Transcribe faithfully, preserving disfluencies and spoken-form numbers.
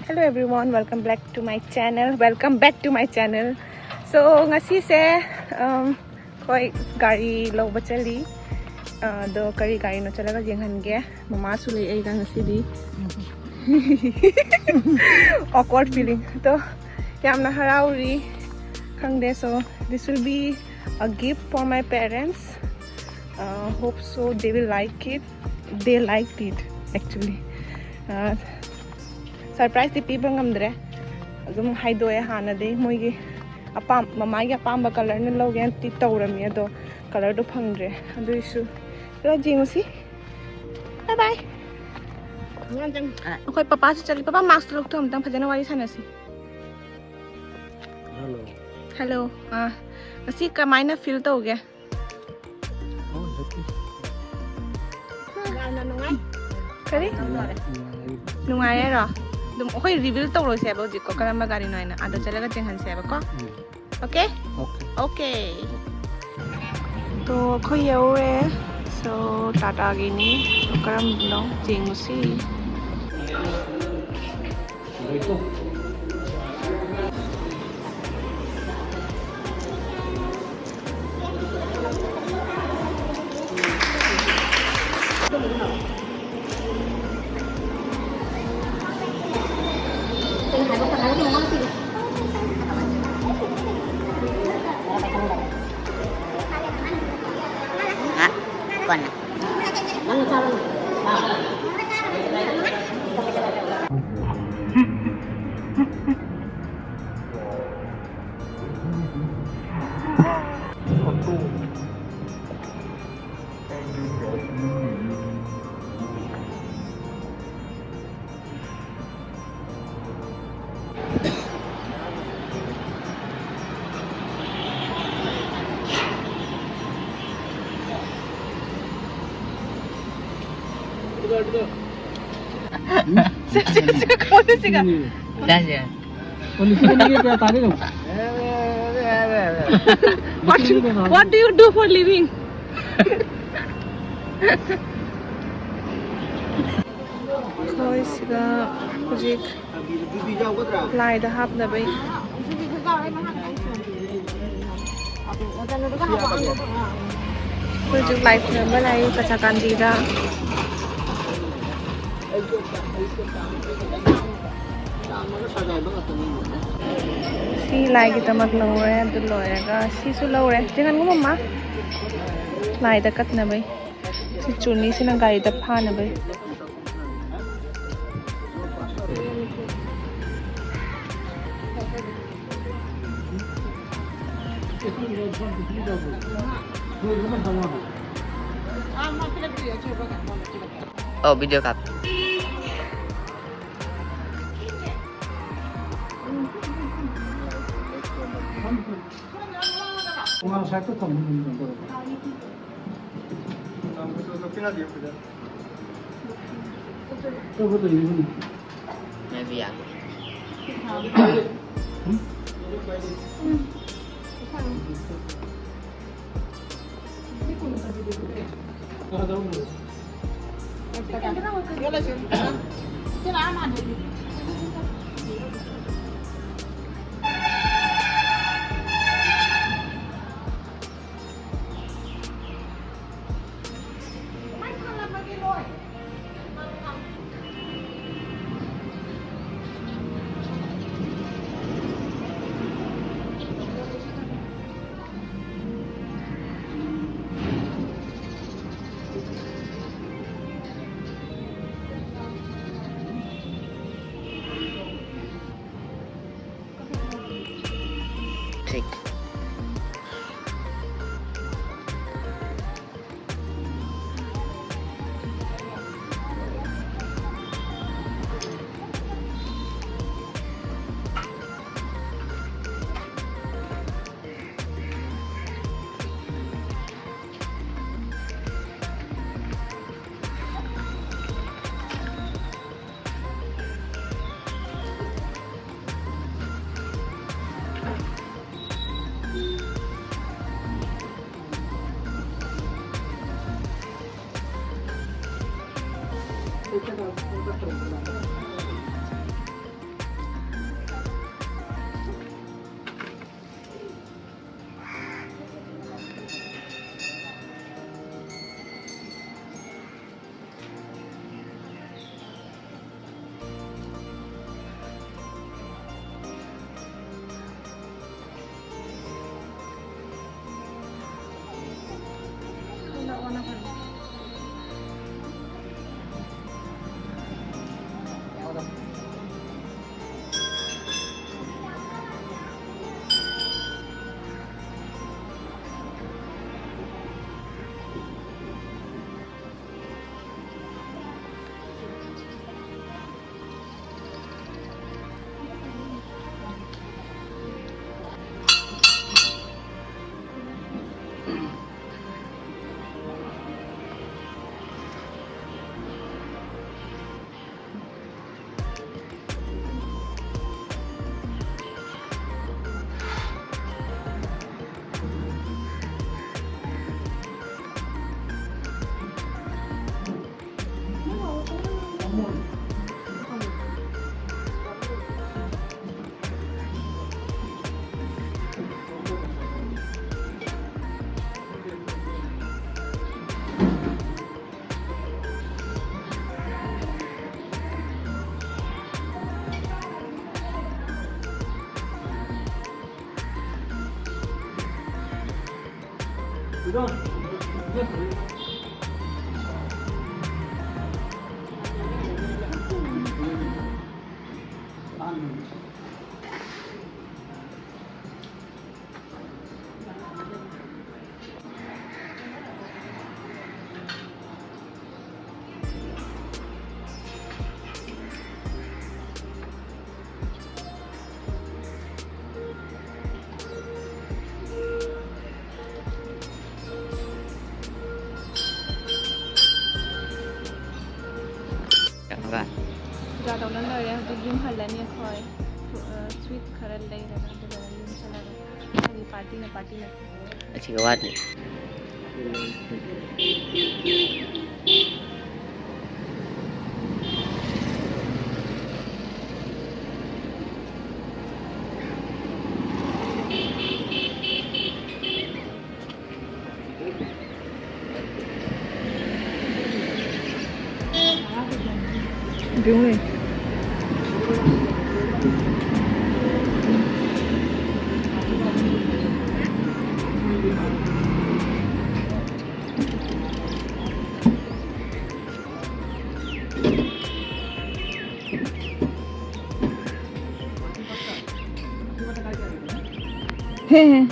Hello everyone, welcome back to my channel. Welcome back to my channel. So ꯉꯁꯤꯁꯦ, um, ꯑꯩꯈꯣꯏ ꯒꯥꯔꯤ ꯂꯧꯕ ꯆꯠꯂꯤ꯫ ꯑꯗꯣ ꯀꯔꯤ ꯒꯥꯔꯤꯅꯣ ꯆꯠꯂꯒ ꯌꯦꯡꯍꯟꯒꯦ꯫ ꯃꯃꯥꯁꯨ ꯂꯩ ꯑꯩꯒ ꯉꯁꯤꯗꯤ꯫ Awkward feeling. ꯑꯗꯣ ꯌꯥꯝꯅ ꯍꯔꯥꯎꯔꯤ꯫ ꯈꯪꯗꯦ, so this will be a gift for my parents. Uh, hope so they will like it. They liked it actually. Uh, surprise T ꯄꯤꯕ ꯉꯝꯗ꯭ꯔꯦ꯫ ꯑꯗꯨꯝ ꯍꯥꯏꯗꯣꯛꯑꯦ ꯍꯥꯟꯅꯗꯤ꯫ ꯃꯣꯏꯒꯤ ꯑꯄꯥꯝ ꯃꯃꯥꯒꯤ ꯑꯄꯥꯝꯕ colorꯅ ꯂꯧꯒꯦꯅ ꯇꯤ ꯇꯧꯔꯝꯃꯤ, ꯑꯗꯣ colorꯗꯣ ꯐꯪꯗ꯭ꯔꯦ꯫ ꯑꯗꯨꯏꯁꯨ ꯈꯔ ꯌꯦꯡꯉꯨꯁꯤ꯫ Bye bye. ꯑꯩꯈꯣꯏ ꯄꯄꯥꯁꯨ ꯆꯠꯂꯤ꯫ ꯄꯄꯥ, mask ꯂꯧꯊꯣꯛ, ꯑꯝꯇꯪ ꯐꯖꯅ ꯋꯥꯔꯤ ꯁꯥꯟꯅꯁꯤ꯫ Hello. Hello. ꯑꯥ, ꯉꯁꯤ ꯀꯃꯥꯏꯅ feel ꯇꯧꯒꯦ? Oh, happy. ꯌꯥꯝꯅ ꯅꯨꯡꯉꯥꯏ꯫ ꯀꯔꯤ? ꯅꯨꯡꯉꯥꯏ, ꯅꯨꯡꯉꯥꯏ꯫ ꯅꯨꯡꯉꯥꯏꯔꯦꯔꯣ? ꯑꯗꯨꯝ ꯑꯩꯈꯣꯏ reveal ꯇꯧꯔꯣꯏꯁꯦꯕ ꯍꯧꯖꯤꯛꯀꯣ, ꯀꯔꯝꯕ ꯒꯥꯔꯤꯅꯣ ꯍꯥꯏꯅ꯫ ꯑꯥꯗ ꯆꯠꯂꯒ ꯆꯦꯟꯍꯟꯁꯦꯕꯀꯣ꯫ ꯎꯝ꯫ Okay? Okay. Okay. ꯇꯣ ꯑꯩꯈꯣꯏ ꯌꯧꯔꯦ꯫ So ꯇꯥꯇꯥꯒꯤꯅꯤ꯫ ꯀꯔꯝꯕꯅꯣ ꯌꯦꯡꯉꯨꯁꯤ꯫ ꯍꯥ? ꯀꯣꯟꯅ꯫ ꯁꯦ, ꯁꯦ, ꯁꯦ, ꯀꯧꯔꯦ ꯁꯤꯒ꯫ ꯆꯥꯁꯦ꯫ ꯑꯣ, ꯂꯤꯁꯤꯡ ꯑꯅꯤꯒ ꯀꯌꯥ ꯇꯥꯒꯦ ꯌꯦꯡꯉꯨ꯫ What, what do you do for living? ꯑꯩꯈꯣꯏ ꯁꯤꯗ ꯍꯧꯖꯤꯛ ꯂꯥꯏꯗ ꯍꯥꯞꯅꯕꯩ꯫ ꯑꯩꯈꯣꯏ ꯍꯧꯖꯤꯛ ꯂꯥꯏ ꯈꯨꯔꯨꯝꯕ ꯂꯥꯛꯏ ꯀꯆꯥꯀꯥꯟꯗꯤꯗ꯫ ꯁꯤ ꯂꯥꯏꯒꯤꯗꯃꯛ ꯂꯧꯔꯦ꯫ ꯑꯗꯨ ꯂꯣꯏꯔꯒ ꯁꯤꯁꯨ ꯂꯧꯔꯦ꯫ ꯆꯦ ꯉꯥꯟꯈꯣꯝ, ꯃꯃꯥ, ꯂꯥꯏꯗ ꯀꯠꯅꯕꯩ꯫ ꯁꯤ ꯆꯨꯅꯤꯁꯤꯅ ꯒꯥꯔꯤꯗ ꯐꯥꯅꯕꯩ꯫ ꯑꯧ, video ꯀꯥꯞꯄꯤ꯫ ꯊꯤꯛ꯫ ꯆꯥꯛ ꯇꯧꯅ ꯂꯣꯏꯔꯦ꯫ ꯍꯧꯖꯤꯛ ꯌꯨꯝ ꯍꯜꯂꯅꯤ ꯑꯩꯈꯣꯏ꯫ ꯁ꯭ꯋꯤꯠ ꯈꯔ ꯂꯩꯔꯒ ꯑꯗꯨꯒ ꯌꯨꯝ ꯆꯠꯂꯒ ꯍꯥꯏꯗꯤ ꯄꯥꯔꯇꯤꯅ ꯄꯥꯔꯇꯤꯅ꯫ ꯑꯁꯤꯒ ꯋꯥꯠꯂꯤ꯫ ꯍꯦ ꯍꯦ꯫